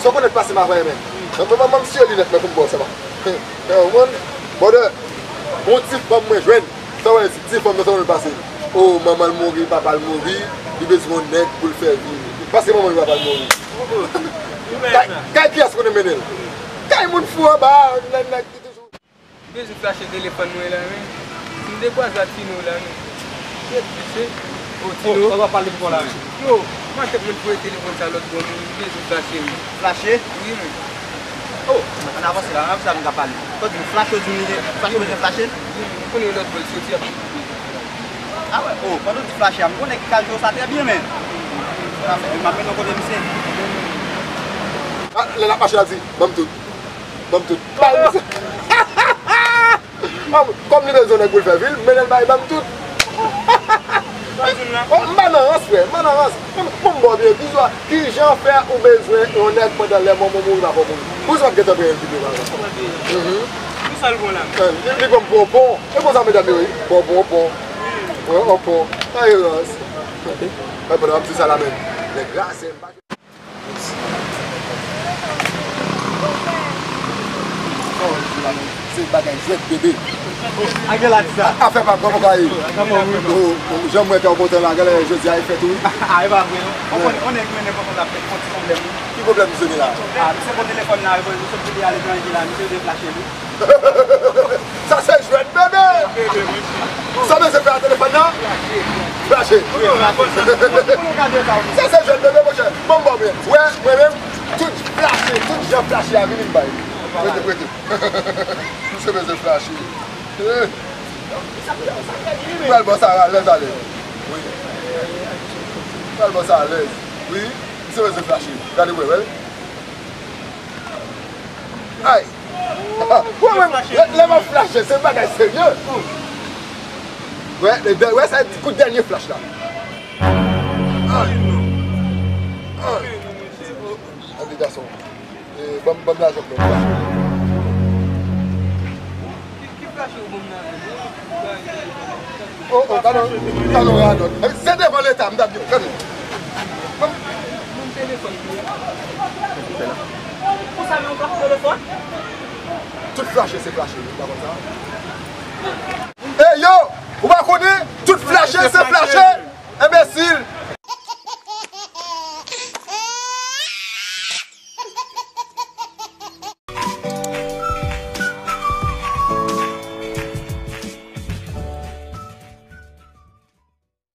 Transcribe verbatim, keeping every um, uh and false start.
Sa w konnen pase m avè men. Mwen, mwen, mwen, m siye linèt mwen pou m bò sa va. Ou konprann? Brother, yon ti fanm mwen jwenn. Sa w wè, ti fanm nan, sa w wè l pase. O, manman l mouri, papa l mouri, li bezwen yon nèg pou l fè vi. Paske manman l, papa l mouri. Kay, kay kiyès konnen mennen l? Kay moun fou anba, nèg, nèg ki toujou. Bezwen flache telefòn mwen la, men. Si m dekwaze ak Tino la, men. Kèt, mesye. O, Tino. O, w ap pale pou kò la, men. Yo, m a tèt mwen voye telefòn sa lòt bò, men. M bezwen flache, men. Flache? Wi, men. O, ann avanse la, ann avanse la, nou ka pale. Kòm di m flache, ou di m li gen, flache, ou bezwen flache? Wi, men. M konnen lòt bò, l soti ap. A wè, o, pandan w di flache a, m konnen ki kay jwe w sa trè byen, men. M ap mennen w kote misye. A, lè l ap mache la, di, ban m tout. Ban m tout. Ba misye. Kòm, kòm li bezwen nèg pou l fè vi l, mennen l bay ban m tout. O, m pa nan rans, frè, m pa nan rans. Bon, m ba w byen, bizou a, kijan fè ou bezwen yon nèg pandan lè manman w mouri, papa w mouri? Ou sa gentan pran yon videyo, pa egzanp. Mhm. Ki sa l bon la? Eh, li, li ban m pon, pon. E konsa medam yo ye. Bon, bon, pon. Pon, pon, pon. Ay, rans. Ay, pandan m di sa la menm. Nèg rase, m pa Se bagay jwèt, bebe. Agela di sa. Afè pa pran pou kaye. Jan m wè kè w kontan la, genlè jodi a e fèt ou wi. A, e pa vre non. On nèg mennen kontan la fèt, fon ti pwoblèm wi. Ki pwoblèm misye gen la? A, misye pran telefòn la, misye sot kote aletranje la, misye vle flache wi. Sa se jwèt, bebe! Sa w bezwen fè a telefòn nan? Flache. Sa se jwèt, bebe, monchè. Bon, bon, men. Wè, mwen menm, tout flache, tout jan flache a vini m bay. Prete, prete. Misye bezwen flache. Eh. Pral bò sa alèz, alèz. Wi. Pral bò sa alèz. Wi. Misye bezwen flache. Gade, wè, wè. Ay! Wè, wè, lè, lè m ap flache, se bagay serye. Wè, lè, wè, sa e ti kout dènye flash la. Ay! Ay! Gade gason. E, ban m, ban m lajan pou mwen. Ki, ki flash ou ban m nan? O, o, talon, talon radòt. Se devan Leta, m t ap di w, gade. Ban m, ban m telefòn mwen. Konsa, men ou pa telefòn? Tout flache, se flache, ou pa konn sa? Ey, yo, ou pa konnen? Tout flache, se flache. Enbesil.